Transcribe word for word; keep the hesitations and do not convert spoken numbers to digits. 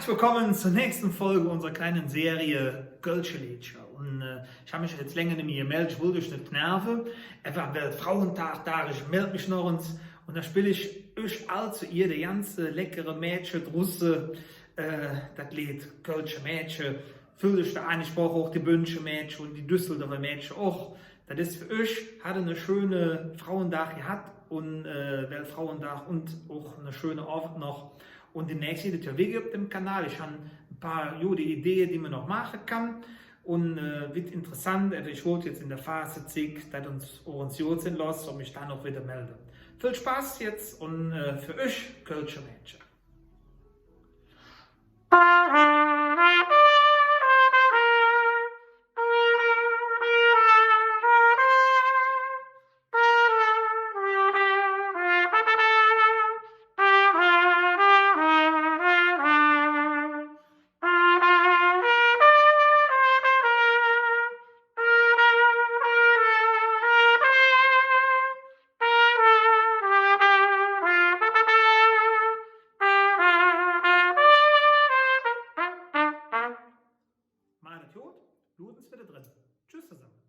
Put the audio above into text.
Willkommen zur nächsten Folge unserer kleinen Serie Kölsche Leedcher. Un, äh, ich han mich jetz länger nit mih gemeldt, ich wollt üch nit nerve. Einfach Weltfrauendag, daach ich, ich meld mich noch ens. Un do spill ich üch all zo Ehr, de ganze leckere Mädche drusse, äh, dat Leed Kölsche Mädche. Villeich der ein oder ander och de Büncher Mädche un de Düsseldorfer Mädche och. Dat es för üch, hat ene schöne Frauendag gehat un, äh, Weltfrauendag un och ene schöne Ovend noch. Un demnächs gitt et jo Video op dem Kanal. Ich han e paar gode Idee, die mer noch maache kann. Un, äh, weed interessant, also ich wollt jetz en der Fastezigg dat ens och ens god sin looße un mich dann och widder melde. Vill Spass jetz un, äh, för üch Kölsche Mädche. Maht et god, luurt ens widder dren. Tschüss zesamme.